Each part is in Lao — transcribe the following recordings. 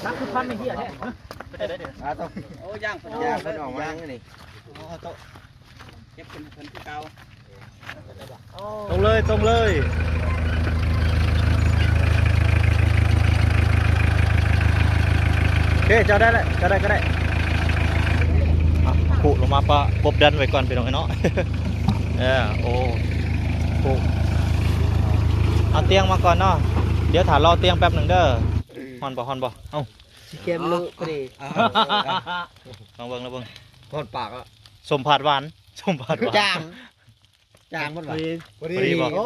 ນັກຄືພັນໄອ້ເຫ້ຍແທ້. ໂອ້ ຍ່າງເພິ່ນ ຍ່າງເພິ່ນອອກມານີ້ ເກັບເພິ່ນ ເພິ່ນຄືເກົ່າ. ຕົງເລີຍ ຕົງເລີຍ. ໂອເຄ ເຈົ້າໄດ້ແລ້ວ ເຈົ້າໄດ້ກໍໄດ້. ອ່ະ ຄຸລົງມາປະກົບດັນໄວ້ກ່ອນ ພີ່ນ້ອງເອີຍເນາະ. ເອີ ໂອ້ ຄຸ ເອົາຕຽງມາກ່ອນເນາະ. ດຽວຖ້າລໍຕຽງແປັບໜຶ່ງເດີ. ຮ້ອນບໍ່ ຮ້ອນບໍ່? ເອົ້າ ຊິແກມໂລກະດີ. ລອງເບິ່ງ ລອງເບິ່ງ. ຮ້ອນປາກອະ. ສົ້ມຜາດຫວານ ສົ້ມຜາດຫວານ. ຈາງ ຈາງໝົດຫວາ? ພໍດີບໍ່? ໂອ້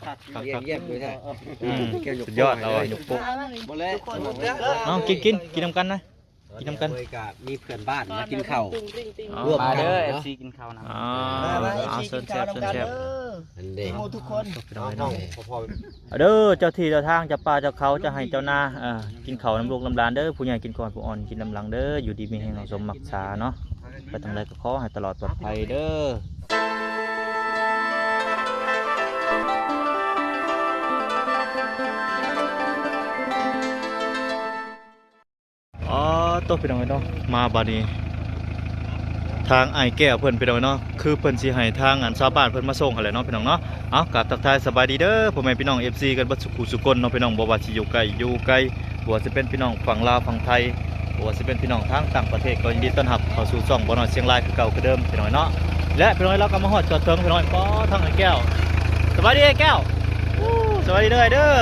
ຄັກ ຄັກ ຄັກ ຢ້ຽມໆເລີຍແທ້. ອືມ ສຸດຍອດ ລາວວ່າຍົກໂປ້. ເອົາ ກິນ ກິນ ກິນນຳກັນນະ ກິນນຳກັນ. ກະມີເພື່ອນບ້ານມາກິນເຂົ້າ ອໍ ຮ່ວມກັນເນາະ ມາເດີ ເອັຟຊີ ກິນເຂົ້ານຳ. ເອົາ ເຊີນແຊບ ເຊີນແຊບ. ໝູ່ທຸກຄົນ ພີ່ນ້ອງເອີຍເນາະ. ເດີ ເຈົ້າທີ່ເຈົ້າທາງ ເຈົ້າປ່າເຈົ້າເຂົາ ເຈົ້າໄຮ່ເຈົ້ານາ ເອີ ກິນເຂົ້ານຳລູກນຳຫຼານເດີ. ຜູ້ໃຫຍ່ກິນກ່ອນ ຜູ້ອ່ອນກິນນຳຫຼັງເດີ. ຢູ່ດີມີແຮງ ສົມໝັກສາເນາະ. ໄປທາງໃດກໍຂໍໃຫ້ຕະຫຼອດປອດໄພເດີ. ອໍ ໂຕ ພີ່ນ້ອງເອີຍເນາະ ມາບາດນີ້ ທາງອ້າຍແກ້ວເພິ່ນ ພີ່ນ້ອງເອີຍເນາະ ຄືເພິ່ນຊິໃຫ້ທາງອັນຊາວບ້ານເພິ່ນມາສົ່ງຫັ້ນແຫຼະເນາະ ພີ່ນ້ອງເນາະ. ເອົາ ກາບທັກທາຍສະບາຍດີເດີ ພໍ່ແມ່ພີ່ນ້ອງ ເອັຟຊີ ກັນເບິດສູ່ຄູ່ສູ່ຄົນເນາະ ພີ່ນ້ອງ ບໍ່ວ່າຊິຢູ່ໃກ້ຢູ່ໄກ ບໍ່ວ່າຊິເປັນພີ່ນ້ອງຝັ່ງລາວຝັ່ງໄທ ບໍ່ວ່າຊິເປັນພີ່ນ້ອງທາງຕ່າງປະເທດ ກໍຍິນດີຕ້ອນຮັບເຂົ້າສູ່ຊ່ອງບໍ່ນ້ອຍຊຽງລາຍຄືເກົ່າຄືເດີມ ພີ່ນ້ອງເອີຍເນາະ. ແລະ ພີ່ນ້ອງເອີຍ ເຮົາກໍມາຮອດຈອດເຖິງ ພີ່ນ້ອງເອີຍ ປ້ອ ທາງອ້າຍແກ້ວ. ສະບາຍດີອ້າຍແກ້ວ. ໂອ້ ສະບາຍດີເດີອ້າຍເດີ. ມາ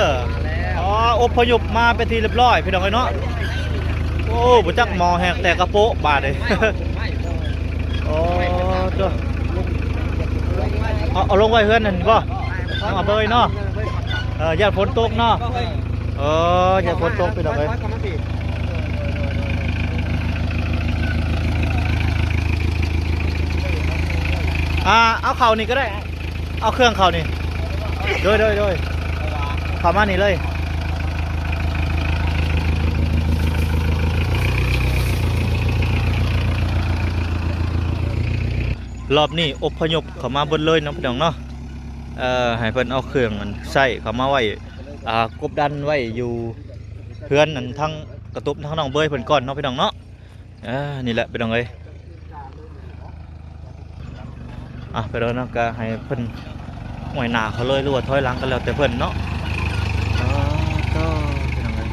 ແລ້ວ ອໍ ອົບພະຍົບມາເປັນທີ່ລຽບຮ້ອຍ ພີ່ນ້ອງເອີຍເນາະ. ໂອ້ ບໍ່ຈັກໝໍແຫກແຕກກະໂປະບາດນີ້. ໂອ້ ໂຕ ເອົາ ເອົາລົງໄວ້ເຮືອນນັ້ນບໍ່? ເອົາເບີຍເນາະ. ເອີ ຢ້ານຝົນຕົກເນາະ. ເອີ ຢ້ານຝົນຕົກ ພີ່ນ້ອງເອີຍ. ອ່າ ເອົາເຂົ້ານີ້ກໍໄດ້ ເອົາເຄື່ອງເຂົ້ານີ້. ໂດຍ ໂດຍ ໂດຍ ເຂົ້າມານີ້ເລີຍ. ລອບນີ້ອົບພະຍົບເຂົ້າມາເບິດເລີຍເນາະ ພີ່ນ້ອງເນາະ. ເອີ ໃຫ້ເພິ່ນເອົາເຄື່ອງອັນໃຊ້ເຂົ້າມາໄວ້ ອ່າ ກົບດັນໄວ້ຢູ່ເຮືອນອັນທາງກະຕຸບ ທາງນ້ອງເບີຍເພິ່ນກ່ອນເນາະ ພີ່ນ້ອງເນາະ. ອ່າ ນີ້ແຫຼະ ພີ່ນ້ອງເອີຍ. ອ່ະ ໄປແລ້ວເນາະ ກະໃຫ້ເພິ່ນຫ້ອຍໜ້າເຂົາເລີຍ ຫຼືວ່າຖອຍຫຼັງກໍແລ້ວແຕ່ເພິ່ນເນາະ. ອ່າ ກໍ ພີ່ນ້ອງເອີຍ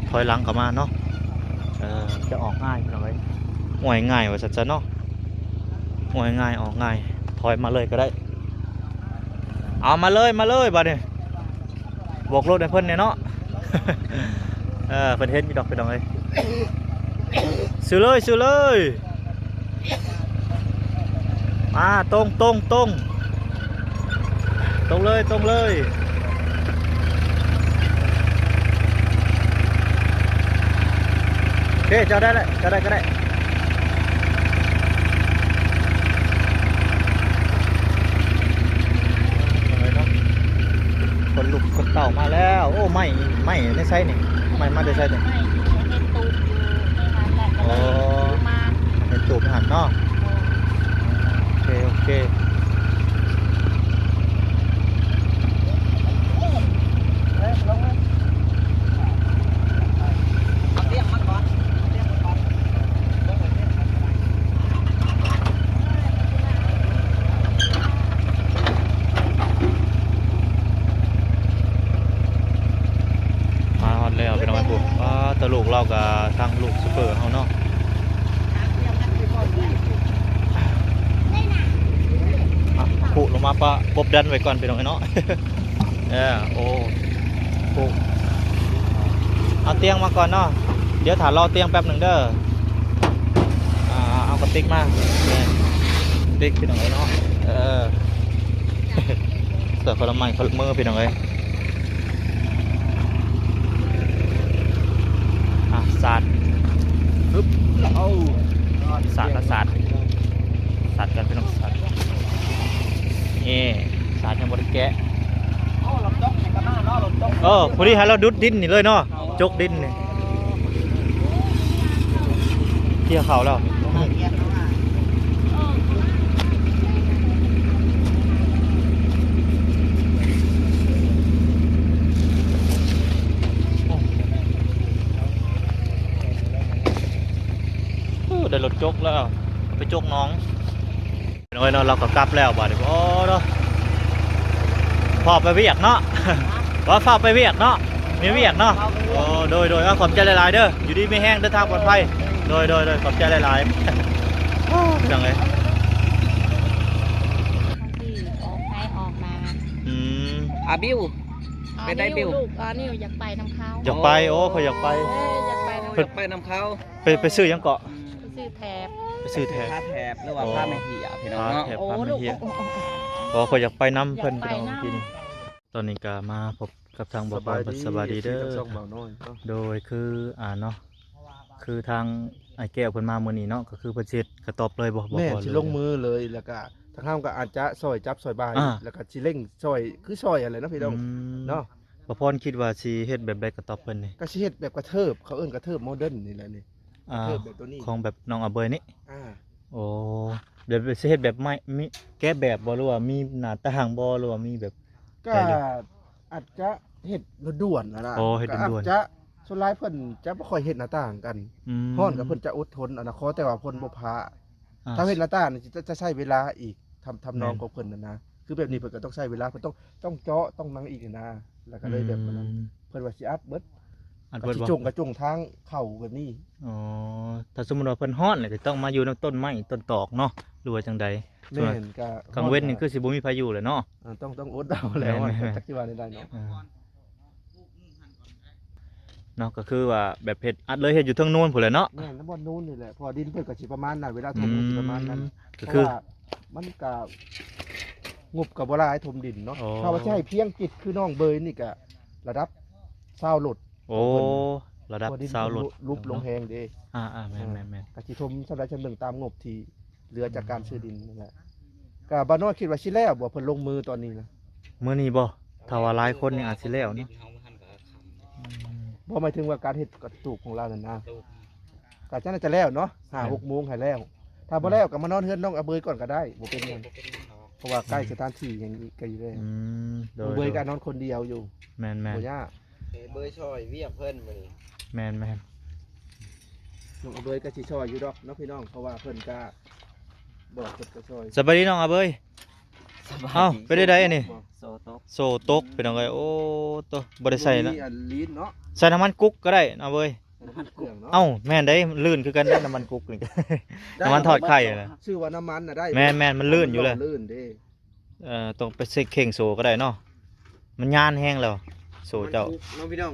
ຖອຍຫຼັງເຂົ້າມາເນາະ. ເອີ ຈະອອກງ່າຍ ພີ່ນ້ອງເອີຍ ຫ້ອຍງ່າຍວ່າຊັ້ນຊະເນາະ. ໂອ້ຍ ງ່າຍ ອອກງ່າຍ ຖອຍມາເລີຍກໍໄດ້. ເອົາມາເລີຍ ມາເລີຍບາດນີ້ ໂບກລົດໃຫ້ເພິ່ນແດ່ເນາະ. ເອີ ເພິ່ນເຫັນຢູ່ດອກ ພີ່ນ້ອງເອີຍ. ຊື່ເລີຍ ຊື່ເລີຍ ມາ ຕົງ ຕົງ ຕົງ. ຕົງເລີຍ ຕົງເລີຍ. ໂອເຄ ເຈົ້າໄດ້ແລ້ວ ເຈົ້າໄດ້ກໍໄດ້. ເອົາໄວ້ເນາະ ຄົນລູກຄົນເຕົ້າມາແລ້ວ. ໂອ້ ໄມ້ ໄມ້ໃນໃສນີ້? ໄມ້ມາແຕ່ໃສນີ້? ໄມ້ເຮັດຕູບຢູ່ໃນຫັ້ນແຫຼະ ກໍເລີຍ ອໍ ຊື້ມາ ເຮັດຕູບໃນຫັ້ນເນາະ. ໂອເຄ ໂອເຄ. ມາຮອດແລ້ວ ພີ່ນ້ອງເອີຍ ຜູ້ ປາດ ຕະລູກລາວກະທັງລູກຊຸບເປີເຮົາເນາະ. ອ່ະ ຄຸລົງມາປະກົບດັນໄວ້ກ່ອນ ພີ່ນ້ອງເອີຍເນາະ. ເອີ ໂອ້ ໂອ້ ເອົາຕຽງມາກ່ອນເນາະ. ດຽວຖ້າລໍຕຽງແປັບໜຶ່ງເດີ. ອ່າ ເອົາກະຕິກມາ ກະຕິກ ພີ່ນ້ອງເອີຍເນາະ. ເອີ ຊ່ວຍຄົນລະໄມ້ຄົນລະມື ພີ່ນ້ອງເອີຍ. ອ່ະ ສາດ ປຶບ ເອົາ ສາດລະສາດ ສາດກັນ ພີ່ນ້ອງ ສາດ. ເອີ ສາດຍັງບໍ່ໄດ້ແກະ. ເອີ ພໍດີໃຫ້ລາວດຸດດິນນີ້ເລີຍເນາະ ຈົກດິນນີ້ ເກ່ຽເຂົ້າແລ້ວ. ເອີ. ຈົກແລ້ວ ໄປຈົກໜອງ. ໂອ້ຍເນາະ ລາວກໍກັບແລ້ວບາດນີ້. ໂອ້ເນາະ ຟ້າວໄປວຽກເນາະ ວ່າຟ້າວໄປວຽກເນາະ ມີວຽກເນາະ. ໂອ້ ໂດຍໆ ເອົາ ຂອບໃຈຫຼາຍໆເດີ ຢູ່ດີມີແຮງ ເດີນທາງປອດໄພ. ໂດຍໆໆ ຂອບໃຈຫຼາຍໆ. ໂອ້ ພີ່ນ້ອງເອີຍ ບາງທີອອກໄປອອກມາ. ອືມ ອາບິວ ອາ ເປັນໄດ ບິວ ບິວ? ລູກ ອາ ນິວຢາກໄປນຳເຂົາ. ຢາກໄປ. ໂອ້ ຂ້ອຍຢາກໄປ. ເອີ ຢາກໄປນຳ ເພິ່ນ ເຂົາ ຢາກໄປນຳເຂົາ. ໄປ ໄປຊື້ຫຍັງເກາະ? ອືມ ໄປຊື້ແຖບ ໄປຊື້ແຖບ ໄປຊື້ຜ້າແຖບ ຫຼືວ່າ ອໍ ຜ້າແມ່ເຫີຍ ພີ່ນ້ອງເນາະ. ຜ້າແຖບ ໂອ້ ຜ້າແມ່ເຫີຍ. ລູກ ໂອ້ ໂອ້ ໂອ້ ໂອ້ ໂອ້ ໂອ້ ໂອ້ ຂ້ອຍຢາກໄປນຳເພິ່ນ ຢາກໄປນຳ ພີ່ນ້ອງ ເມື່ອກີ້ນີ້. ຕອນນີ້ກໍມາພົບກັບທາງບ່າວບອນ ສະບາຍດີ ສະບາຍດີເດີ ທີມງານຊ່ອງບ່າວນ້ອຍເນາະ. ໂດຍ ຄື ອ່າ ເນາະ ຄືທາງອ້າຍແກ້ວເພິ່ນມາມື້ນີ້ເນາະ ກໍຄືເພິ່ນຊິເຮັດກະຕອບເລີຍບໍ່? ບໍ່ ແມ່ນ ບໍ່ເລີຍ ຊິລົງມືເລີຍ ແລ້ວກໍທາງເຮົາກໍອາດຈະຊ່ອຍຈັບຊ່ອຍບາຍ ອ່າ ແລ້ວກໍຊິເລັ່ງຊ່ອຍ ຄືຊ່ອຍຫັ້ນແຫຼະເນາະ ພີ່ນ້ອງ ອືມ ເນາະ. ບ່າວພອນຄິດວ່າຊິເຮັດແບບໃດກະຕອບເພິ່ນນີ້? ກໍຊິເຮັດແບບກະເທີບ ເຂົາເອີ້ນກະເທີບໂມເດີນນີ້ແຫຼະນີ້. ອ່າ ກະເທີບແບບໂຕນີ້ ຂອງແບບນ້ອງອາເບີຍນີ້. ອ່າ ໂອ້ ແບບຊິເຮັດແບບໃໝ່ ມີແກະແບບບໍ່ ຫຼືວ່າມີໜ້າຕ່າງບໍ່ ຫຼືວ່າມີແບບ ກໍອາດຈະເຮັດດ່ວນໆຫັ້ນນະ. ອໍ ເຮັດດ່ວນໆ ກໍອາດຈະ ສ່ວນຫຼາຍເພິ່ນຈະບໍ່ຄ່ອຍເຮັດໜ້າຕ່າງກັນ. ອືມ ຮ້ອນກໍເພິ່ນຈະອົດທົນ ອັນນະ ຂໍແຕ່ວ່າເພິ່ນບໍ່ພະ. ອ່າ ຖ້າເຮັດໜ້າຕ່າງນີ້ຈະ ຈະໃຊ້ເວລາອີກ ທຳ ທຳນອງ ແມ່ນ ຂອງເພິ່ນຫັ້ນນະ. ຄືແບບນີ້ເພິ່ນກໍຕ້ອງໃຊ້ເວລາ ເພິ່ນຕ້ອງ ຕ້ອງເຈາະ ຕ້ອງຫຍັງອີກຫັ້ນນະ. ແລ້ວກໍເລີຍແບບ ອືມ ນັ້ນ ເພິ່ນວ່າຊິອັດເບິດ ອັດເບິດ ກໍຊິ ບໍ່ ຈົງ ກະຈົງທາງເຂົ້າແບບນີ້. ອໍ ຖ້າສົມມຸດວ່າເພິ່ນຮ້ອນແລ້ວ ກໍຕ້ອງມາຢູ່ນຳຕົ້ນໄມ້ຕົ້ນຕອກເນາະ ຫຼືວ່າຈັ່ງໃດ? ແມ່ນ ກໍກາງເວັນນີ້ຄືຊິບໍ່ມີໃຜຢູ່ແຫຼະເນາະ. ເອີ ຕ້ອງ ຕ້ອງອົດເອົາແຫຼະ. ແມ່ນໆໆ ຈັກຊິວ່າແນວໃດເນາະ. ອ່າ ເນາະ ກໍຄືວ່າແບບເຮັດອັດເລີຍ ເຮັດຢູ່ເທິງໂນນພຸ້ນແຫຼະເນາະ. ແມ່ນ ນຳບ່ອນໂນນນີ້ແຫຼະ ເພາະວ່າດິນເພິ່ນກໍຊິປະມານນັ້ນ ເວລາຖົມ ອືມ ກໍຊິປະມານນັ້ນ. ກໍຄື ເພາະວ່າມັນກໍ ງົບກໍບໍ່ຫຼາຍຖົມດິນເນາະ. ອໍ ຖ້າວ່າຊິໃຫ້ພຽງຈິດຄືນ້ອງເບີຍນີ້ກໍລະດັບຊາວໂລດ. ໂອ້ ລະດັບຊາວໂລດ ເພາະວ່າດິນເພິ່ນຫຼຸບລົງແຮງເດ້. ອ່າໆ ແມ່ນໆໆ ກໍຊິຖົມສ່ຳໃດສ່ຳໜຶ່ງຕາມງົບທີ່ເຫຼືອຈາກການຊື້ດິນນັ້ນແຫຼະ. ກໍບ່າວນ້ອຍຄິດວ່າຊິແລ້ວບໍ່ ເພິ່ນລົງມືຕອນນີ້ນະ? ມື້ນີ້ບໍ່? ຖ້າວ່າຫຼາຍຄົນນີ້ອາດຊິແລ້ວເນາະ. ອືມ ບໍ່ ໝາຍເຖິງວ່າການເຮັດກະຕູບຂອງລາວນັ້ນນະ ກະຈະໜ້າຈະແລ້ວເນາະ ຫ້າຫົກໂມງໃຫ້ແລ້ວ. ຖ້າບໍ່ແລ້ວກໍມານອນເຮືອນນ້ອງອາເບີຍກ່ອນກໍໄດ້ ບໍ່ເປັນຫຍັງ ເພາະວ່າໃກ້ສະຖານທີ່ຫຍັງໃກ້ຢູ່ແລ້ວ. ອືມ ໂດຍ ນ້ອງເບີຍກໍນອນຄົນດຽວຢູ່. ແມ່ນໆ ບໍ່ຍາກ ເບີຍຊ່ອຍວຽກເພິ່ນມື້ນີ້. ແມ່ນໆ ນ້ອງອາເບີຍກໍຊິຊ່ອຍຢູ່ດອກເນາະພີ່ນ້ອງ ເພາະວ່າເພິ່ນກໍບອກເພິ່ນກໍຊ່ອຍ. ສະບາຍດີນ້ອງອາເບີຍ. ສະບາຍດີ. ເອົ້າ ເປັນໃດອັນນີ້? ໂສ້ຕົກ ໂສ້ຕົກ ພີ່ນ້ອງເອີຍ. ໂອ້ໂຕ ບໍ່ໄດ້ໃສ່ນະ ອັນລີນເນາະ ໃສ່ນ້ຳມັນກຸກກໍໄດ້ອາເບີຍ. ນ້ຳມັນກຸກ. ເອົ້າ ແມ່ນເດ້ ມັນລື່ນຄືກັນເດ້ ນ້ຳມັນກຸກນີ້ ນ້ຳມັນທອດໄຂ່ນະ. ຊື່ວ່ານ້ຳມັນນະໄດ້. ແມ່ນໆ ມັນລື່ນຢູ່ເລີຍ ມັນຫຼໍ່ລື່ນເດ້. ເອີ ຕ້ອງໄປເຊັກເຄັ່ງໂສ້ກໍໄດ້ເນາະ ມັນຍານແຮງແລ້ວໂສ້ເຈົ້າ. ນ້ຳມັນກຸກເນາະພີ່ນ້ອງ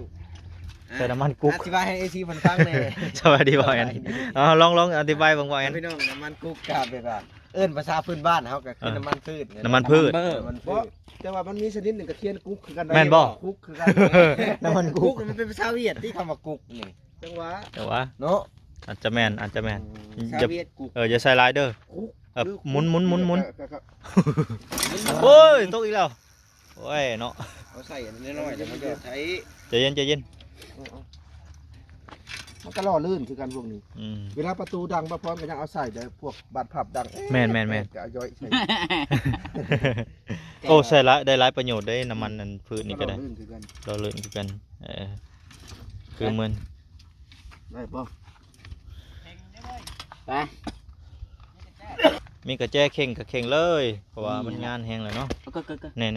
ໃສ່ນ້ຳມັນກຸກ. ອະທິບາຍໃຫ້ເອັຟຊີເພິ່ນຟັງແດ່. ສະບາຍດີບ່າວແອນ. ເອົາ ລອງ ລອງອະທິບາຍເບິ່ງບ່າວແອນ. ພີ່ນ້ອງ ນ້ຳມັນກຸກກໍແບບວ່າ ເອີ້ນພາສາພື້ນບ້ານເຮົາກໍຄື ເອີ ນ້ຳມັນພືດ ນ້ຳມັນພືດ. ນ້ຳມັນພືດ ເອີ ນ້ຳມັນພືດ. ບໍ່ ແຕ່ວ່າມັນມີຊະນິດໜຶ່ງກໍຂຽນກຸກຄືກັນ. ແມ່ນບໍ່? ກຸກຄືກັນ ນ້ຳມັນກຸກ. ກຸກມັນເປັນພາສາຫວຽດຕິ ຄຳວ່າກຸກນີ້. ຈັງຫວະ ຈັງຫວະເນາະ. ອາດຈະແມ່ນ ອາດຈະແມ່ນ. ອືມ ຢ່າ ຊາວຫວຽດກຸກ ເອີ ຢ່າໃສ່ຫຼາຍເດີ. ຄຸກ ເອີ ໝຸນ ໝຸນ ໝຸນ ໝຸນ. ໂອ້ຍ ຕົກອີກແລ້ວ. ໂອ້ຍເນາະ ເອົາໃສ່ອັນນ້ອຍໆ ແລ້ວມັນກໍໃສ່. ໃຈເຢັນ ໃຈເຢັນ. ເອີ ເອົາ ມັນກໍຫຼໍ່ລື່ນຄືກັນພວກນີ້. ອືມ ເວລາປະຕູດັງ ບ່າວພອນກໍຍັງເອົາໃສ່ເດີ ພວກບາດພັບດັງ. ແມ່ນໆໆ ກໍເອົາຍ້ອຍໃສ່. ໂອ້ ໃສ່ຫຼາຍ ໄດ້ຫຼາຍປະໂຫຍດເດ້ ນ້ຳມັນອັນພືດນີ້ກໍໄດ້. ມັນກໍຫຼໍ່ລື່ນຄືກັນ ຫຼໍ່ລື່ນຄືກັນ. ເອີ ຄືເໝືອນ ໄດ້ບໍ່? ໄປ ມີກະແຈເຄັ່ງກະເຄັ່ງເລີຍ ເພາະວ່າມັນຍານແຮງແລ້ວເນາະ. ແນ່ໆໆໆ.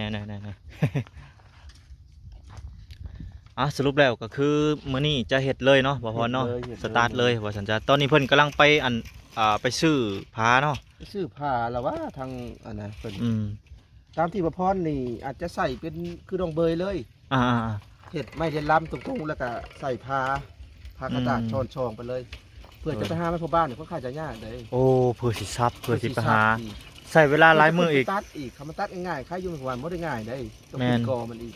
ອ່າ ສະຫຼຸບແລ້ວກໍຄືມື້ນີ້ຈະເຮັດເລີຍເນາະ ບ່າວພອນເນາະ. ເຮັດເລີຍ ສະຕາດເລີຍວ່າຊັ້ນຊະ. ຕອນນີ້ເພິ່ນກຳລັງໄປ ອັນ ອ່າ ໄປຊື້ຜ້າເນາະ ໄປຊື້ຜ້າລະວ່າທາງ ອັນນັ້ນເພິ່ນ. ອືມ ຕາມທີ່ບ່າວພອນນີ້ອາດຈະໃສ່ເປັນຄືນ້ອງເບີຍເລີຍ. ອ່າໆໆ ເຮັດໄມ້ເດັດລຳຕົງໆ ແລ້ວກະໃສ່ຜ້າ ຜ້າກະດາດ ອືມ ຊ້ອນຊ່ອງໄປເລີຍ ເພື່ອຈະໄປຫາໄມ້ພໍ່ບ້ານ ເອີ ຄ່ອນຂ້າງຈະຍາກເດ້. ໂອ້ ເພື່ອຊິສັບ ເພື່ອຊິໄປຫາ ໃຊ້ເວລາຫຼາຍມື້ອີກ. ຕັດອີກ ຄັນມັນຕັດງ່າຍໆ ຂາຍຢູ່ ເພາະວ່າມັນບໍ່ໄດ້ງ່າຍເດ້ ຕ້ອງ ແມ່ນ ເປັນກໍມັນອີກ.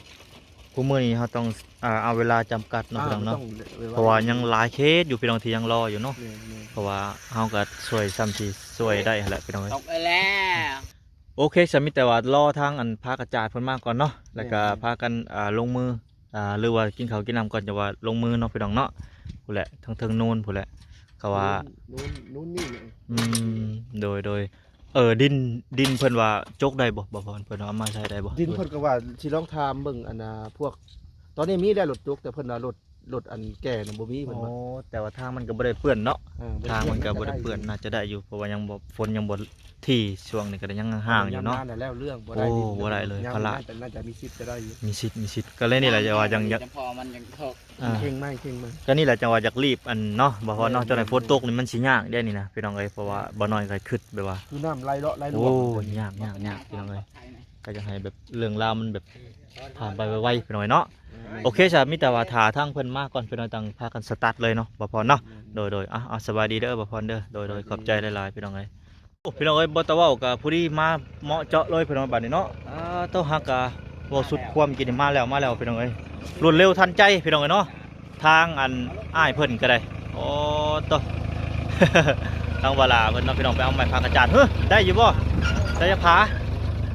ຄູ່ມື້ນີ້ເຮົາຕ້ອງ ອ່າ ເອົາເວລາຈຳກັດເນາະ ອ່າ ພີ່ນ້ອງເນາະ ເພາະວ່າຍັງຫຼາຍເຂດຢູ່ ພີ່ນ້ອງທີ່ຍັງລໍຢູ່ເນາະ. ແມ່ນໆ ເພາະວ່າເຮົາກໍຊ່ວຍສ່ຳທີ່ຊ່ວຍໄດ້ຫັ້ນແຫຼະ ພີ່ນ້ອງເອີຍ. ຕົກໄດ້ແລ້ວ. ໂອເຄ ສະ ມີແຕ່ວ່າລໍທາງ ອັນ ພາກະຈາດເພິ່ນມາກ່ອນເນາະ ແລ້ວກະ ແມ່ນໆ ພາກັນ ອ່າ ລົງມື ອ່າ ຫຼືວ່າກິນເຂົ້າກິນນ້ຳກ່ອນ ຈັ່ງວ່າລົງມືເນາະ ພີ່ນ້ອງເນາະ. ພຸ້ນແຫຼະ ທາງເທິງໂນນພຸ້ນແຫຼະ ເຂົາວ່າ ໂນນ ໂນນນີ້ແຫຼະ. ອືມ ໂດຍໆ. ເອີ ດິນ ດິນເພິ່ນວ່າຈົກໄດ້ບໍ່ ບ່າວພອນ? ເພິ່ນວ່າເອົາມາໃຊ້ໄດ້ບໍ່? ດິນເພິ່ນກໍວ່າຊິລອງຖາມເບິ່ງ ອັນນ່າ ພວກ ຕອນນີ້ມີແລ້ວລົດຈົກ ແຕ່ເພິ່ນວ່າລົດ ລົດອັນແກ່ນະບໍ່ມີເພິ່ນວ່າ. ໂອ້ ແຕ່ວ່າທາງມັນກໍບໍ່ໄດ້ເປື້ອນເນາະ. ເອີ ທາງມັນກໍບໍ່ໄດ້ເປື້ອນ ໜ້າຈະໄດ້ຢູ່ ເພາະວ່າຍັງບໍ່ ຝົນຍັງບໍ່ຖີ່ ຊ່ວງນີ້ກໍຍັງຫ່າງໆຢູ່ເນາະ. ໂອ້ ບໍ່ໄດ້ເລີຍ ພາລະ ໜ້າຈະມີສິດຈະໄດ້ຢູ່ ມີສິດ ມີສິດ. ກໍເລີຍນີ້ແຫຼະ ຈັ່ງວ່າຍັງ ເອີ ເຄັ່ງມາ ເຄັ່ງມາ ກໍນີ້ແຫຼະ ຈັ່ງວ່າຢາກລີບອັນເນາະ ບໍ່ພໍເນາະ. ເຈົ້າໃນຝົນຕົກນີ້ມັນຊິຍາກເດ້ນີ້ນະ ພີ່ນ້ອງເອີຍ ເພາະວ່າບໍ່ນ້ອຍກໍຄິດແບບວ່າ ຄືນ້ຳໄຫຼເລາະໄຫຼຫຼວງ. ໂອ້ ຍາກ ຍາກ ຍາກ ພີ່ນ້ອງເອີຍ. ກໍຢາກໃຫ້ແບບເລື່ອງລາວມັນແບບຜ່ານໄປໄວໆ ພີ່ນ້ອງເອີຍເນາະ. ໂອເຄ ສະ ມີແຕ່ວ່າຖ້າທາງເພິ່ນມາກ່ອນ ພີ່ນ້ອງ ຈັ່ງພາກັນສະຕາດເລີຍເນາະ ບໍ່ພອນເນາະ. ໂດຍໆ ອ່ະ ສະບາຍດີເດີ ບໍ່ພອນເດີ. ໂດຍໆ ຂອບໃຈຫຼາຍໆ ພີ່ນ້ອງເອີຍ. ໂອ້ ພີ່ນ້ອງເອີຍ ບໍ່ຕາເວົ້າກໍພໍດີມາເໝາະເຈາະເລີຍ ພີ່ນ້ອງ ບາດນີ້ເນາະ. ອ່າ ໂຕ ຫາກະເວົ້າສຸດຄວາມ ກິນນີ້ມາແລ້ວ ມາແລ້ວ ພີ່ນ້ອງເອີຍ. ລວດເລັວທັນໃຈ ພີ່ນ້ອງເອີຍເນາະ. ທາງອັນອ້າຍເພິ່ນກໍໄດ້ ໂອ້ໂຕ ທາງວາລາເພິ່ນເນາະ ພີ່ນ້ອງ ໄປເອົາໄມ້ພາກະຈາດ. ເຮີ ໄດ້ຢູ່ບໍ່? ໄດ້ຈັກຜາ?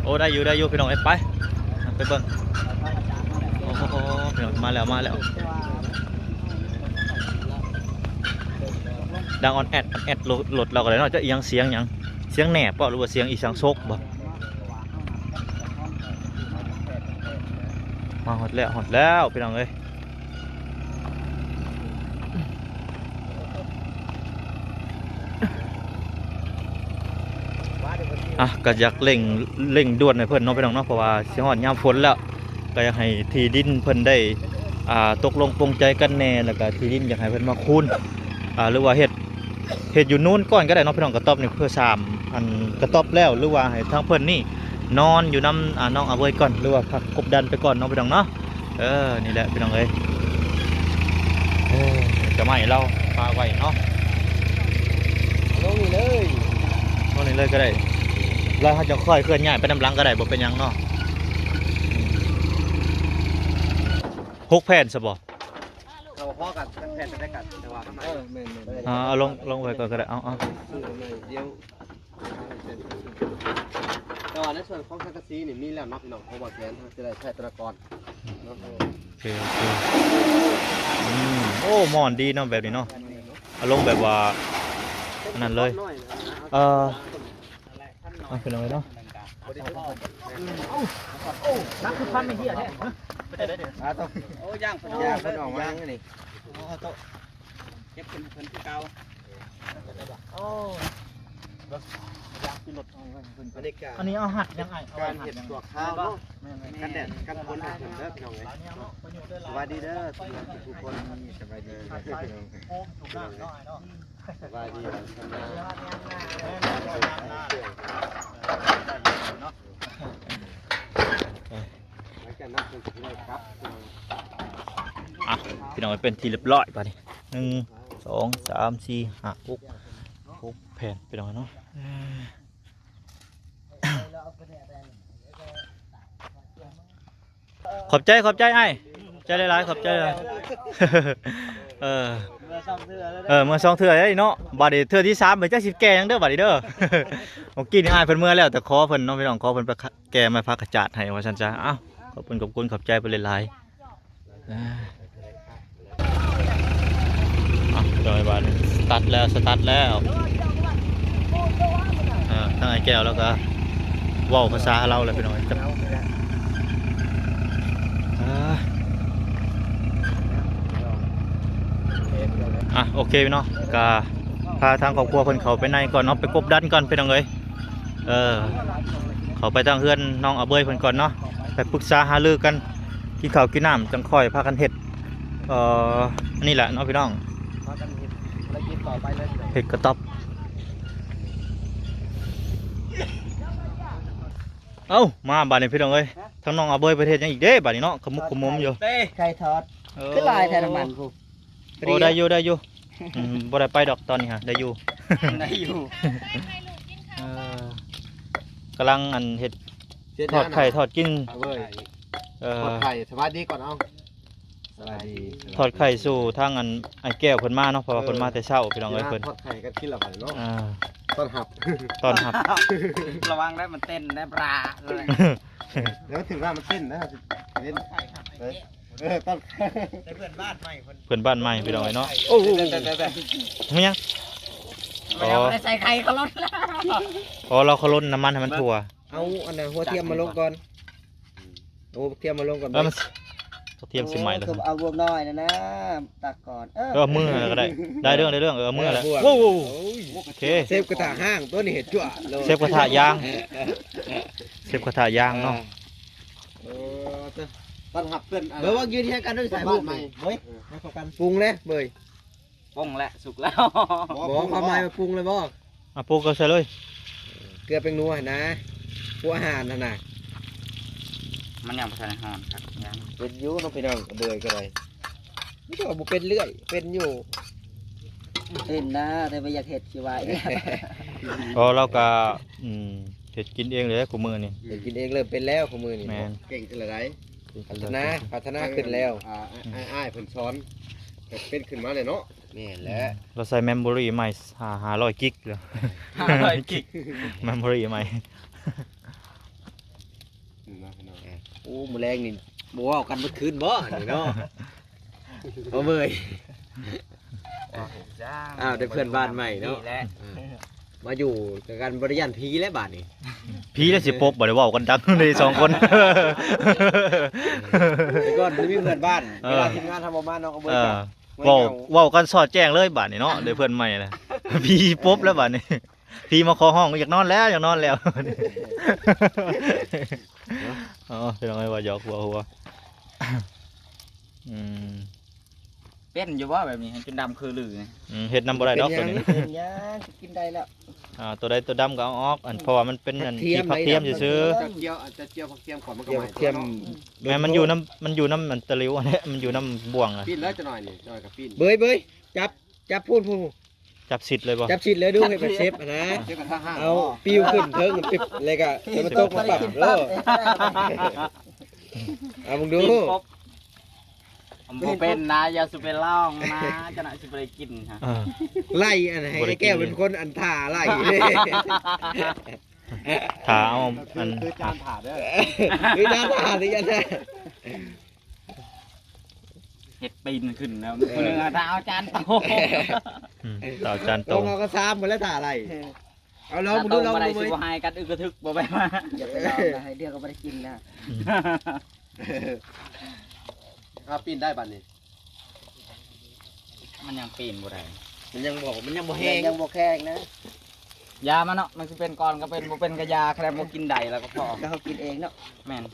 ໂອ້ ໄດ້ຢູ່ ໄດ້ຢູ່ ພີ່ນ້ອງເອີຍ. ໄປ ໄປເບິ່ງ. ໂອ້ໂຫ ພີ່ນ້ອງ ມາແລ້ວ ມາແລ້ວ. ດັງອອນແອດ ອອນແອດ ລົດ ລົດລາວກໍໄດ້ເນາະ. ຈະອີຫຍັງ ສຽງຫຍັງ? ສຽງແໜບບໍ່ ຫຼືວ່າສຽງອີສັງໂຊກບໍ່? ມາຮອດແລ້ວ ຮອດແລ້ວ ພີ່ນ້ອງເອີຍ. ອ່ະ ກໍຢາກເລັ່ງ ເລັ່ງດ່ວນໃຫ້ເພິ່ນເນາະ ພີ່ນ້ອງເນາະ ເພາະວ່າຊິຮອດຍາມຝົນແລ້ວ. ກໍຢາກໃຫ້ທີ່ດິນເພິ່ນໄດ້ ອ່າ ຕົກລົງປົງໃຈກັນແດ່ ແລ້ວກໍທີ່ດິນຢາກໃຫ້ເພິ່ນມາຄູນ ອ່າ ຫຼືວ່າເຮັດ ເຮັດຢູ່ນູນກ່ອນກໍໄດ້ເນາະ ພີ່ນ້ອງ. ກະຕ໊ອບນີ້ເພື່ອສາມ ອັນກະຕ໊ອບແລ້ວ ຫຼືວ່າໃຫ້ທາງເພິ່ນນີ້ນອນຢູ່ນຳ ອ່າ ນ້ອງອາເວີຍກ່ອນ ຫຼືວ່າພັກກົບດັນໄປກ່ອນເນາະ ພີ່ນ້ອງເນາະ. ເອີ ນີ້ແຫຼະ ພີ່ນ້ອງເອີຍ. ເອີ ຈະໄມ້ລາວປະໄວ້ເນາະ. ລົງນີ້ເລີຍ ລົງນີ້ເລີຍກໍໄດ້. ແລ້ວເຮົາຈະຄ່ອຍເຄື່ອນຍ້າຍໄປນຳຫຼັງກໍໄດ້ ບໍ່ເປັນຫຍັງເນາະ. ຫົກແຜ່ນຊະບໍ່? ເອົາພໍກັນ ແຜ່ນໄດ້ກັນ ແຕ່ວ່າຂ້າງໃນ ເອີ ແມ່ນໆ ອ່າ ເອົາລົງ ລົງໄວ້ກ່ອນກໍໄດ້. ເອົາ ເອົາ ດຽວ ແຕ່ວ່າໃນສ່ວນຂອງສັງກະສີນີ້ມີແລ້ວເນາະ ພີ່ນ້ອງ ເພາະວ່າແຂນເຮົາຈະໄດ້ໃຊ້ຕະລະກອນເນາະ. ໂອເຄ ໂອເຄ. ອືມ ໂອ້ ມ່ອນດີເນາະ ແບບນີ້ເນາະ. ອາລົມແບບວ່າ ອັນນັ້ນເລີຍ. ເອີ ເອົາ ພີ່ນ້ອງເອີຍເນາະ. ໂອ້ ໜັກຄືພັນໄອ້ເຫ້ຍແທ້. ໂອ້ ຍ່າງເພິ່ນ ຍ່າງເພິ່ນອອກມານີ້. ເກັບຂຶ້ນເພິ່ນຄືເກົ່າ. ໂອ້ ອັນນີ້ກໍ ອັນນີ້ເອົາຫັດຍັງອ້າຍ ເອົາ ການເຮັດຊົ່ວຄາວເນາະ. ແມ່ນໆ ກັນແດດກັນຝົນໃຫ້ເພິ່ນເດີ ພີ່ນ້ອງເອີຍ. ສະບາຍດີເດີ ທຸກຄົນ ສະບາຍດີເດີ ພີ່ນ້ອງ. ໂອ້ ສະບາຍດີ ຫຼັງຈາກນັ້ນເພິ່ນຊິໄດ້ກັບ ອ່ະ ພີ່ນ້ອງ ເປັນທີ່ຮຽບຮ້ອຍບາດນີ້. ໜຶ່ງ ສອງ ສາມ ສີ່ ຫ້າ ຫົກ ຫົກແຜ່ນ ພີ່ນ້ອງເນາະ. ຂອບໃຈ ຂອບໃຈອ້າຍ ຂອບໃຈຫຼາຍໆ ຂອບໃຈຫຼາຍ. ເອີ ເອີ ເມືອສອງເທື່ອເດ້ເນາະ. ບາດນີ້ເທື່ອທີສາມ ໄປຈັກຊິແກ່ຫຍັງເດີບາດນີ້ເດີ. ເມື່ອກີ້ນີ້ອ້າຍເພິ່ນເມືອແລ້ວ ແຕ່ຂໍເພິ່ນເນາະ ພີ່ນ້ອງ ຂໍເພິ່ນໄປແກ່ໄມ້ພາກະຈາດໃຫ້ວ່າຊັ້ນຊະ. ເອົ້າ ຂອບຄຸນ ຂອບຄຸນ ຂອບໃຈເພິ່ນຫຼາຍໆ. ເອີ ອ່ະ ພີ່ນ້ອງເອີຍ ບາດນີ້ສະຕາດແລ້ວ ສະຕາດແລ້ວ. ອ່າ ທາງອ້າຍແກ້ວລາວກໍເວົ້າພາສາລາວແລ້ວ ພີ່ນ້ອງເອີຍ. ອ່າ ອ່ະ ໂອເຄເນາະ ກໍພາທາງຄອບຄົວເພິ່ນເຂົ້າໄປໃນກ່ອນເນາະ ໄປກົບດັນກ່ອນ ພີ່ນ້ອງເອີຍ. ເອີ ເຂົ້າໄປທາງເຮືອນນ້ອງອາເບີຍເພິ່ນກ່ອນເນາະ ໄປປຶກສາຫາລືກັນ ກິນເຂົ້າກິນນ້ຳ ຈັ່ງຄ່ອຍພາກັນເຮັດ ເອີ ອັນນີ້ແຫຼະເນາະ ພີ່ນ້ອງ ພາກັນເຮັດ ພາລະກິດຕໍ່ໄປເລີຍ ເຮັດກະຕ໊ອບ. ເອົ້າ ມາບາດນີ້ ພີ່ນ້ອງເອີຍ ທາງນ້ອງອາເບີຍເພິ່ນເຮັດຫຍັງອີກເດ້ບາດນີ້ເນາະ ຂະມຸກຂະມຸມຢູ່. ເອີ ໄກ່ທອດ ຄືຫຼາຍແທ້ນ້ຳມັນພຸ້ນ. ໂອ້ ໄດ້ຢູ່ ໄດ້ຢູ່. ອືມ ບໍ່ໄດ້ໄປດອກຕອນນີ້ຫະ ໄດ້ຢູ່ ໄດ້ຢູ່. ເອີ ກຳລັງອັນເຮັດ ທອດໄຂ່ທອດກິນ ເອີ ທອດໄຂ່. ສະບາຍດີກ່ອນ ເອົາ ສະບາຍດີ. ທອດໄຂ່ສູ່ທາງອັນອ້າຍແກ້ວເພິ່ນມາເນາະ ເພາະວ່າເພິ່ນມາແຕ່ເຊົ້າ ພີ່ນ້ອງເອີຍ. ເພິ່ນທອດໄຂ່ກັນກິນແລ້ວບັດນີ້ເນາະ ອ່າ ຕ້ອນຮັບ ຕ້ອນຮັບ. ລະວັງໄດ້ມັນເຕັ້ນໄດ້ປາ. ດຽວຖືວ່າມັນເຕັ້ນນະ ເຕັ້ນ. ເອີ ຕ້ອນ ເພື່ອນບ້ານໃໝ່ ເພື່ອນບ້ານໃໝ່ ພີ່ນ້ອງເອີຍເນາະ. ໂອ້ໂຫ ແມ່ນຫຍັງ? ອໍ ໃສ່ໄຂ່ເຂົ້າລົດ. ອໍ ລາວເຂົ້າລົດນ້ຳມັນໃຫ້ມັນທົ່ວ. ເອົາອັນນັ້ນຫົວທຽມມາລົງກ່ອນ ໂອ້ ທຽມມາລົງກ່ອນ. ແລ້ວມັນ ກະທຽມຊິໄໝແລ້ວ ເອີ ຄືເອົາບວກນ້ອຍນະນະ ຕັກກ່ອນ ເອີ ເອີ ເອົາມືຫັ້ນລະກະໄດ້ ໄດ້ເລື່ອງ ໄດ້ເລື່ອງ ເອີ ເອົາມືຫັ້ນລະ ໂອ້ ໂອ້ ໂອເຄ ເຊຟກະທະຮ້າງ ໂຕນີ້ເຮັດຈົວະໂລດ ເຊຟກະທະຢາງ ເຊຟກະທະຢາງເນາະ ເອີ ຕ້ອນຮັບເພິ່ນ ເບິ່ງ ເບິ່ງ ຢືນຮຽງກັນດ້ວຍສາຍຮູບນີ້ ເບິ່ງ ເອີ ມາເຂົ້າກັນ ປຸງເລີຍເບິ່ງ ປົງແຫຼະ ສຸກແລ້ວ ບໍ່ ຄວາມໝາຍວ່າປຸງແລ້ວບໍ່? ອ່ະ ປຸງກໍໃສ່ເລີຍ ເກືອແປ້ງນົວຫັ້ນນະ ພວກອາຫານຫັ້ນນະ ມັນຍັງບໍ່ທັນໄດ້ຮ້ອນຄັກ ຍັງ ເປັນຢູ່ເນາະພີ່ນ້ອງ ເບຍກໍໄດ້ ມີແຕ່ວ່າບໍ່ເປັນເລື້ອຍ ເປັນຢູ່ ເປັນນະ ແຕ່ວ່າຢາກເຮັດຊິວ່າອີກ ເພາະລາວກໍ ອືມ ເຮັດກິນເອງເລີຍຄູ່ມື້ນີ້ ເຮັດກິນເອງເລີ່ມເປັນແລ້ວຄູ່ມື້ນີ້ ແມ່ນ ເກັ່ງຂຶ້ນລະໄດ໋ ພັດທະນາ ພັດທະນາຂຶ້ນແລ້ວ ອືມ ອ້າຍໆເພິ່ນສອນ ກໍເປັນຂຶ້ນມາແລ້ວເນາະ ແມ່ນແຫຼະ ລາວໃສ່ເມມໂມຣີໃໝ່ ຫ້າ ຫ້າຮ້ອຍກິກ ຫ້າຮ້ອຍກິກ ເມມໂມຣີໃໝ່ ນີ້ນະພີ່ນ້ອງ ໂອ້ ມື້ແລງນີ້ບໍ່ເວົ້າກັນເບິດຄືນບໍ່ນີ້ເນາະ ບໍ່ເມີຍ ອ້າວ ໄດ້ເພື່ອນບ້ານໃໝ່ເນາະ ນີ້ແຫຼະ ອ່າ ມາຢູ່ນຳກັນບໍ່ໄດ້ຢ້ານຜີແລ້ວບາດນີ້ ຜີແລ້ວຊິປົບ ບໍ່ໄດ້ເວົ້າກັນດັງເດ້ສອງຄົນ ແຕ່ກ່ອນບໍ່ມີເພື່ອນບ້ານ ເອີ ເວລາທີມງານເຮົາບໍ່ມາເນາະ ເອີ ເວົ້າ ເວົ້າກັນສອດແຈ້ງເລີຍບາດນີ້ເນາະ ໄດ້ເພື່ອນໃໝ່ລະ ຜີປົບແລ້ວບາດນີ້ ຜີມາຂໍຮ້ອງ ຢາກນອນແລ້ວ ຢາກນອນແລ້ວ ເນາະ ອໍ ພີ່ນ້ອງເອີຍ ວ່າຢອກຫົວຫົວ ອືມ ເປັນຢູ່ບໍ່ແບບນີ້ ຈົນດຳຄືລືນີ້ ອືມ ເຮັດນຳບໍ່ໄດ້ດອກໂຕນີ້ ເປັນຫຍັງ ກິນໄດ້ແລ້ວ ອ່າ ໂຕໃດໂຕດຳກໍເອົາອອກ ອັນ ເພາະວ່າມັນເປັນອັນ ຜັກທຽມ ຂີ້ຜັກທຽມຊື່ໆ ເຈົ້າກ່ຽວ ເຈົ້າກ່ຽວຜັກທຽມກ່ອນ ມັນກໍໄໝ້ຕົວເນາະ ແມ່ນ ມັນຢູ່ນຳ ມັນຢູ່ນຳອັນຕະຫຼິວ ອັນນີ້ ມັນຢູ່ນຳບ່ວງ ປີ້ນເລີຍຈັກໜ້ອຍນີ້ ຈັກໜ້ອຍກໍປີ້ນ ເບີຍ ເບີຍ ຈັບ ຈັບພຸ້ນ ພຸ້ນ ຈັບຊິດເລີຍບໍ່? ຈັບຊິດເລີຍດູ ເຮັດແບບເຊຟຫັ້ນນະ ເຊຟກະທະຮ້າງ ເອົາ ເນາະ ປິວຂຶ້ນເທິງ ປິບ ແລ້ວກະໃຫ້ມັນຕົກມາປັບເດີ ເອົາເບິ່ງດູ ບໍ່ເປັນນະ ຢ່າສູ່ໄປລອງນະ ຈະໜ້ອຍຊິບໍ່ໄດ້ກິນຮະ ເອີ ໄລ່ອັນໃຫ້ໄອ້ແກ້ວເປັນຄົນອັນຖ້າໄລ່ເດ້ ຖ້າເອົາອັນ ຄື ຄືຈານຖ້າເດີ ຄືຈານຖ້າເດີ ເຮັດປີນຂຶ້ນແລ້ວ ຜູ້ໜຶ່ງອະ ຖ້າເອົາຈານໂຕ ອືມ ຖ້າເອົາຈານໂຕ ເອົາກໍຊາມໝົດແລ້ວຖ້າໄລ່ ເອົາລອງເບິ່ງດູ ລອງເບິ່ງ ຊິບໍ່ຫາຍກັນອຶກກະທຶກບໍ່ໄປມາ ຢ່າໄປລອງນະ ໃຫ້ດຽວກໍບໍ່ໄດ້ກິນນະ ອືມ ເອົາ ປີນໄດ້ບາດນີ້ ມັນຍັງປີນບໍ່ໄດ້ ມັນຍັງບໍ່ ມັນຍັງບໍ່ແຮງ ມັນຍັງບໍ່ແຂງນະ ຢ່າມາເນາະ ມັນຊິເປັນກ່ອນກໍເປັນ ບໍ່ເປັນກໍຢ່າ ຄັນບໍ່ກິນໄດ້ແລ້ວກໍພໍ ແລ້ວເຮົາກິນເອງເນາະ ແມ່ນ ບໍ່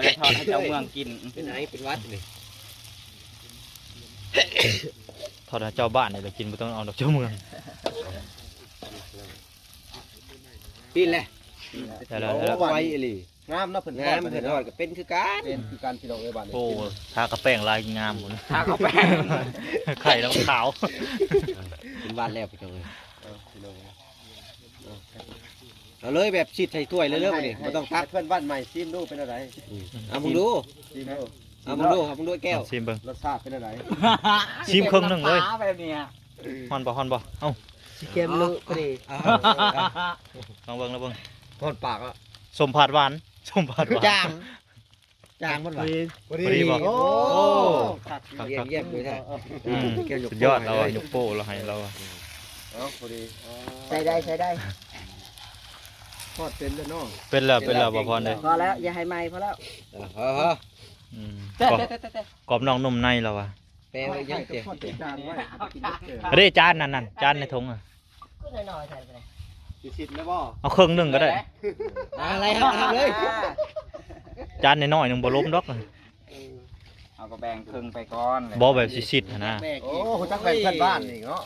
ໄດ້ທອດໃຫ້ເຈົ້າເມືອງກິນ ເປັນໄອເປັນຫວັດນີ້ ທອດໃຫ້ເຈົ້າບ້ານນີ້ລະກິນ ບໍ່ຕ້ອງເອົາດອກເຈົ້າເມືອງ ປີນແຫຼະ ໄດ້ແລ້ວ ໄດ້ແລ້ວ ໄວອີ່ຫຼີ ງາມເນາະ ເພິ່ນທອດ ງາມ ເພິ່ນທອດກໍເປັນຄືກັນ ເປັນຄືກັນພີ່ນ້ອງເອີຍ ບາດນີ້ ໂອ້ ທາກະແປ້ງລາຍງາມພຸ້ນ ທາກະແປ້ງ ໄຂ່ລະຂາວ ເປັນຫວັດແລ້ວພີ່ນ້ອງເອີຍ ເອີ ພີ່ນ້ອງເອີຍ ເອີ ເອົາເລີຍ ແບບຊິດໃສ່ຖ້ວຍເລີຍ ບາດນີ້ບໍ່ຕ້ອງຕັກ ໃຫ້ເພື່ອນບ້ານໃໝ່ຊີມດູເປັນແນວໃດ ອືມ ເອົາເບິ່ງດູ ຊີມດູ ເອົາເບິ່ງດູ ເອົາເບິ່ງດູແກ້ວ ຊີມເບິ່ງ ລົດຊາດເປັນແນວໃດ ຊີມເຄິ່ງໜຶ່ງເລີຍ ແບບນີ້ ຮ້ອນບໍ່ ຮ້ອນບໍ່ ເອົ້າ ຊິເຄັມລູກພໍດີ ເອົາ ລອງເບິ່ງ ລອງເບິ່ງ ຮ້ອນປາກອະ ສົ້ມຜາດຫວານ ສົ້ມຜາດຫວານ ຈາງ ຈາງໝົດຫວາ ພໍດີ ພໍດີບໍ່ ໂອ້ ຄັກ ຄັກ ຄັກ ຢ້ຽມໆເລີຍແທ້ ອືມ ແກ້ວຍົກ ສຸດຍອດ ໂປ້ ລາວ ໃຫ້ເລີຍ ຍົກໂປ້ລາວໃຫ້ລາວ ເອົ້າ ພໍດີ ໃຊ້ໄດ້ ໃຊ້ໄດ້ ທອດເປັນແລ້ວເນາະ ເປັນແລ້ວ ເປັນແລ້ວ ເປັນແລ້ວ ບໍ່ພອນເດ້ ພໍແລ້ວ ຢ່າໃຫ້ໄໝ້ ພໍແລ້ວ ເອີ ພໍ ພໍ ອືມ ແຕ່ ແຕ່ ແຕ່ ກອບນອກນຸ່ມໃນລາວວ່າ ແປໄວ້ຫຍັງເຈົ້າ ເດ້ ຈານນັ້ນ ນັ້ນ ຈານໃນຖົງອະ ຄືນ້ອຍໆແທ້ ຊິຊິດແລ້ວບໍ່ ເອົາເຄິ່ງໜຶ່ງກໍໄດ້ ອາ ໄລ່ຮັບ ຮັບເລີຍ ຈານນ້ອຍໆໜຶ່ງບໍ່ລົມດອກ ເອີ ເຮົາກໍແບ່ງເຄິ່ງໄປກ່ອນ ບໍ່ ແບບຊິຊິດຫັ້ນນະ ໂອ້ ຮູ້ຈັກແບ່ງເພື່ອນບ້ານອີກເນາະ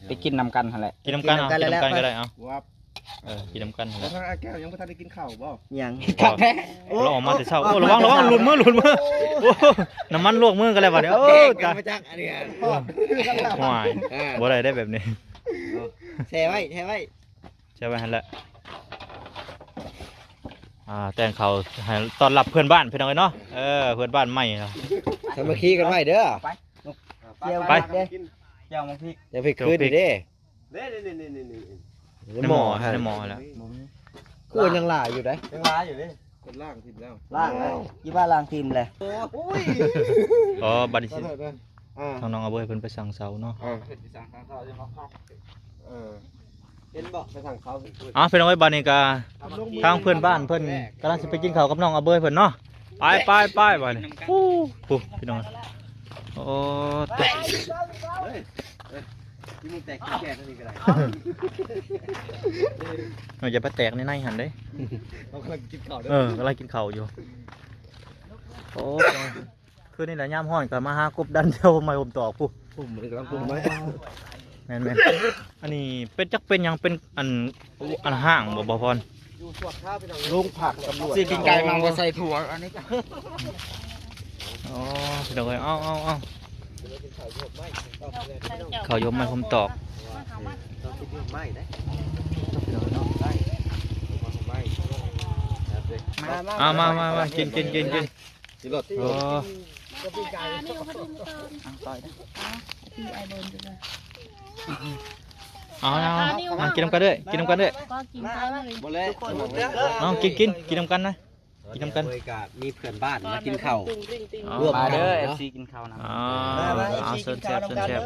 ໄປກິນນຳກັນຫັ້ນແຫຼະ ກິນນຳກັນ ກິນນຳກັນ ກິນນຳກັນກໍໄດ້ ເອົາ ເອີ ກິນນຳກັນ ແລ້ວທາງອ້າຍແກ້ວຍັງບໍ່ທັນໄດ້ກິນເຂົ້າບໍ່? ຍັງ ຄັກແທ້ ລາວອອກມາແຕ່ເຊົ້າ ໂອ້ ລະວັງ ລະວັງ ຫຼຸດມື ຫຼຸດມື ໂອ້ ນ້ຳມັນລວກມືກັນແລ້ວບາດນີ້ ໂອ້ ຕາຍ ໂອ້ຍ ບໍ່ໄດ້ໄດ໋ແບບນີ້ ແຊ່ໄວ້ ແຊ່ໄວ້ ແຊ່ໄວ້ຫັ້ນແຫຼະ ອ່າ ແຕ່ງເຂົ້າໃຫ້ຕ້ອນຮັບເພື່ອນບ້ານ ພີ່ນ້ອງເອີຍເນາະ ເອີ ເພື່ອນບ້ານໃໝ່ ສາມັກຄີກັນໄວ້ເດີ ໄປ ແຈ່ວ ໄປ ແຈ່ວໝາກພິກ ແຈ່ວພິກຄືນນີ້ເດ້ ນີ້ ນີ້ ນີ້ ໃນໝໍ້ ໃນໝໍ້ຫັ້ນແຫຼະ ບໍ່ມີ ຄືວ່າຍັງຫຼາຍຢູ່ເດ້ ຍັງຫຼາຍຢູ່ເດ້ ເພິ່ນລ້າງຖິ້ມແລ້ວ ລ້າງແລ້ວ ຄິດວ່າລ້າງຖິ້ມແຫຼະ ໂອ້ຍ ອໍ ບັດນີ້ຊິ ອ່າ ທາງນ້ອງອາເບີຍເພິ່ນໄປສັ່ງເສົາເນາະ ເອີ ເອີ ເຫັນບໍ່ ໄປທາງເຂົາ. ເອົາ ພີ່ນ້ອງເອີຍ ບາດນີ້ກະທາງເພື່ອນບ້ານເພິ່ນກຳລັງຊິໄປກິນເຂົ້າກັບນ້ອງອາເບີຍເພິ່ນເນາະ. ໄປ ໄປ ໄປ ບາດນີ້. ໂອ້ ໂຫ ພີ່ນ້ອງ. ໂອ້ ທີ່ມັນແຕກແກະນີ້ກໍໄດ້. ເອີ ຢ່າໄປແຕກໃນໃນຫັ້ນເດ້. ເຮົາກຳລັງກິນເຂົ້າເດີ. ເອີ ກຳລັງກິນເຂົ້າຢູ່. ໂອ້ ຄືນີ້ແຫຼະ ຍາມຮ້ອນກໍມາຫາກົບດັນແຖວໄມ້ຮົ່ມຕອກພຸ້ນ. ພຸ້ນ ມັນກຳລັງປຸງໄມ້. ແມ່ນໆ. ອັນນີ້ເປັນ ຈັກເປັນຫຍັງ ເປັນອັນ ອັນຫ້າງບໍ່ ບໍ່ພອນ? ໂລງພັກຕຳຫຼວດ. ຊື້ປີ້ງໄກ່ມາບໍ່ໃສ່ຖົ່ວ ອັນນີ້ກໍ. ອໍ ພີ່ນ້ອງເອີຍ ເອົາ ເອົາ ເອົາ ເຂົ້າຢູ່ໃໝ່ຮົ່ມຕອກ. ມາ ມາ ມາ ມາ ກິນ ກິນ ກິນ ກິນ. ກິນໂລດ. ອໍ ອ່າ ນີ້ເຂົາເຈົ້າມາກ່ອນ ອ່າ ຕໍ່ໄດ້ ເອົາ ເອົາ ເອົາ ມາກິນນຳກັນເດີ້ ກິນນຳກັນເດີ້. ກໍກິນໄປເລີຍ ບໍ່ແລ້ວ ເອົາ ກິນ ກິນ ກິນນຳກັນນະ ກິນນຳກັນ. ເອີຍ ກະມີເພື່ອນບ້ານມາກິນເຂົ້າ ອໍ ລວມກັນ ມາເດີ ເນາະ ເອັຟຊີ ກິນເຂົ້ານຳ. ອໍ ມາ ມາ ເອັຟຊີ ເອົາ ເຊີນແຊບ ກິນເຂົ້ານຳກັນເດີ ເຊີນແຊບ.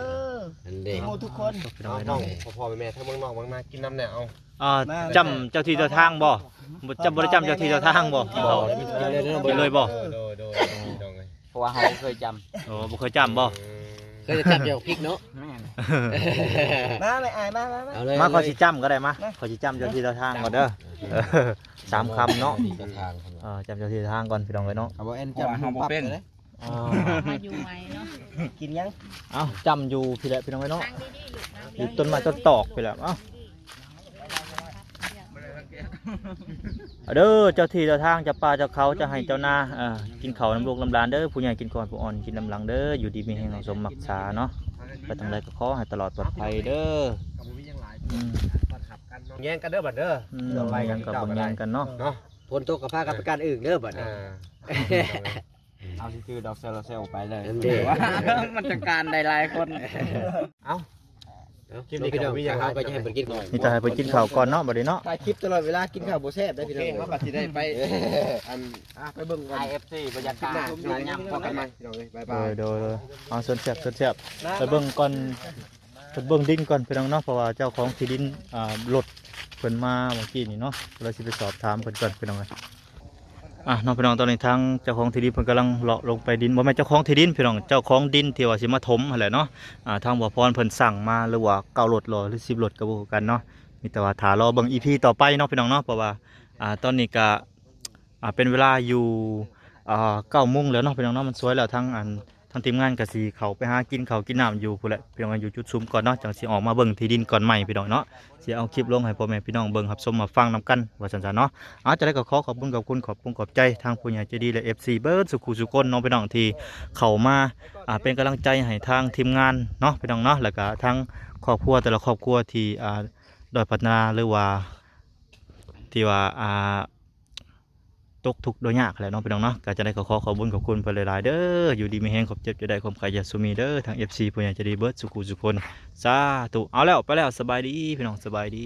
ອັນເດ້ ໝູ່ທຸກຄົນ ເອົາ ພີ່ນ້ອງເອີຍ ພໍ່ໆແມ່ໆ ທັງເມືອງນອກເມືອງນາ ກິນນຳແດ່ ເອົາ. ອ່າ ມາ ຈຳເຈົ້າທີ່ເຈົ້າທາງບໍ່? ບໍ່ ຈຳ ບໍ່ໄດ້ຈຳເຈົ້າທີ່ເຈົ້າທາງບໍ່? ບໍ່ ກິນເລີຍບໍ່? ໂດຍ ໂດຍ ໂດຍ ພີ່ນ້ອງເອີຍ ເພາະວ່າເຮົາບໍ່ເຄີຍຈຳ. ໂອ້ ບໍ່ເຄີຍຈຳບໍ່? ເຄີຍຈຳແຕ່ບັກພິກເນາະ. ແມ່ນ ມາແມ່ອ້າຍ ມາ ມາ ມາ ເອົາເລີຍ ມາ ເອົາເລີຍ ຂ້ອຍຊິຈຳກໍໄດ້ ມາ ຂ້ອຍຊິຈຳເຈົ້າທີ່ເຈົ້າທາງກ່ອນເດີ. ເອີ ສາມຄຳເນາະ ເຈົ້າທີ່ເຈົ້າທາງ ເອີ ຈຳເຈົ້າທີ່ເຈົ້າທາງກ່ອນ ພີ່ນ້ອງເອີຍເນາະ ເພາະວ່າເຮົາບໍ່ເປັນ. ອໍ ມາຢູ່ໃໝ່ເນາະ ກິນຫຍັງ? ເອົ້າ ຈຳຢູ່ພີ້ແຫຼະ ພີ່ນ້ອງເອີຍເນາະ ຢູ່ຕົ້ນໄມ້ຕົ້ນຕອກພີ້ແຫຼະ. ເອົ້າ ເອົາເດີ ເຈົ້າທີ່ເຈົ້າທາງ ເຈົ້າປ່າເຈົ້າເຂົາ ເຈົ້າໄຮ່ເຈົ້ານາ ເອີ ກິນເຂົ້ານຳລູກນຳຫຼານເດີ ຜູ້ໃຫຍ່ກິນກ່ອນ ຜູ້ອ່ອນກິນນຳຫຼັງເດີ ຢູ່ດີມີແຮງ ສມໝັກສາເນາະ ໄປທາງໃດກໍຂໍໃຫ້ຕະຫຼອດປອດໄພເດີ. ອືມ ແຍ່ງກັນເດີບັດເດີ ອືມ ແຍ່ງກັນເນາະ ຝົນຕົກກໍພາກັນໄປການອື່ນເດີບັດນີ້. ເອົາຊິຖືດອກໂຊລາເຊວໄປເລີຍ ອັນເດ້ ມັນຈັດການໄດ້ຫຼາຍຄົນ. ເອົ້າ ຄລິບນີ້ກໍບໍ່ມີຫຍັງຫຼາຍ ເຮົາກໍຈະໃຫ້ເພິ່ນກິນ ມີແຕ່ໃຫ້ເພິ່ນກິນເຂົ້າກ່ອນເນາະ ບັດນີ້ເນາະ ຖ່າຍຄລິບຕະຫຼອດເວລາ ກິນເຂົ້າບໍ່ແຊບໄດ໋ພີ່ນ້ອງ. ໂອເຄ ເຮົາກໍຊິໄດ້ໄປ ອັນ ອ່ະ ໄປເບິ່ງກ່ອນ ໄອເອັຟຊີ ບັນຍາກາດ ຄລິບໜ້າ ຍາມພໍກັນໃໝ່ ພີ່ນ້ອງເອີຍ ບາຍບາຍ. ໂດຍ ໂດຍ ໂດຍ ເອົາ ເຊີນແຊບ ເຊີນແຊບ ໄປເບິ່ງກ່ອນ ເພິ່ນເບິ່ງດິນກ່ອນ ພີ່ນ້ອງເນາະ ເພາະວ່າເຈົ້າຂອງທີ່ດິນ ອ່າ ລົດເພິ່ນມາເມື່ອກີ້ນີ້ເນາະ ເຮົາຊິໄປສອບຖາມເພິ່ນກ່ອນ ພີ່ນ້ອງເອີຍ. ອ່ະເນາະ ພີ່ນ້ອງ ຕອນນີ້ທາງເຈົ້າຂອງທີ່ດິນເພິ່ນກຳລັງເລາະລົງໄປດິນ ບໍ່ແມ່ນເຈົ້າຂອງທີ່ດິນ ພີ່ນ້ອງ ເຈົ້າຂອງດິນທີ່ວ່າຊິມາຖົມຫັ້ນແຫຼະເນາະ. ອ່າ ທາງບໍ່ພອນເພິ່ນສັ່ງມາ ຫຼືວ່າເກົ້າລົດ ຫຼືສິບລົດ ກໍບໍ່ຮູ້ກັນເນາະ ມີແຕ່ວ່າຖ້າລໍເບິ່ງອີພີຕໍ່ໄປເນາະ ພີ່ນ້ອງເນາະ ເພາະວ່າ ອ່າ ຕອນນີ້ກະ ອ່າ ເປັນເວລາຢູ່ ອ່າ ເກົ້າໂມງແລ້ວເນາະ ພີ່ນ້ອງເນາະ ມັນສວຍແລ້ວ ທາງ ອັນ ທາງທີມງານກໍຊິເຂົ້າໄປຫາກິນເຂົ້າກິນນ້ຳຢູ່ພຸ້ນແຫຼະ ພີ່ນ້ອງ ຢູ່ຈຸດຊຸມກ່ອນເນາະ ຈັ່ງຊິອອກມາເບິ່ງທີ່ດິນກ່ອນໃໝ່ ພີ່ນ້ອງເນາະ ຊິເອົາຄລິບລົງໃຫ້ພໍ່ແມ່ພີ່ນ້ອງເບິ່ງຮັບຊົມຮັບຟັງນຳກັນ ວ່າຊັ້ນຊະເນາະ. ເອົາ ຈັ່ງໃດກໍຂໍຂອບຄຸນ ຂອບຄຸນ ຂອບຄຸນຂອບໃຈທາງຜູ້ໃຫຍ່ໃຈດີ ແລະ ເອັຟຊີ ເບິດສູ່ຄູ່ສູ່ຄົນເນາະ ພີ່ນ້ອງ ທີ່ເຂົ້າມາ ອ່າ ເປັນກຳລັງໃຈໃຫ້ທາງທີມງານເນາະ ພີ່ນ້ອງເນາະ ແລ້ວກໍທາງຄອບຄົວແຕ່ລະຄອບຄົວທີ່ ອ່າ ດ້ອຍພັດທະນາ ຫຼືວ່າ ທີ່ວ່າ ອ່າ ຕົກທຸກດ້ວຍຍາກແຫຼະເນາະ ພີ່ນ້ອງເນາະ. ກໍຈັ່ງໃດກໍຂໍຂອບຄຸນຂອບຄຸນເພິ່ນຫຼາຍໆເດີ ຢູ່ດີມີແຮງ ຄວາມເຈັບຢ່າໄດ້ ຄວາມໄຂ້ຢ່າສູ່ມີເດີ ທາງເອັຟຊີຜູ້ໃຫຍ່ໃຈດີເບິດສູ່ຄູ່ສູ່ຄົນ ສາທຸ. ເອົາແລ້ວ ໄປແລ້ວ ສະບາຍດີພີ່ນ້ອງ ສະບາຍດີ.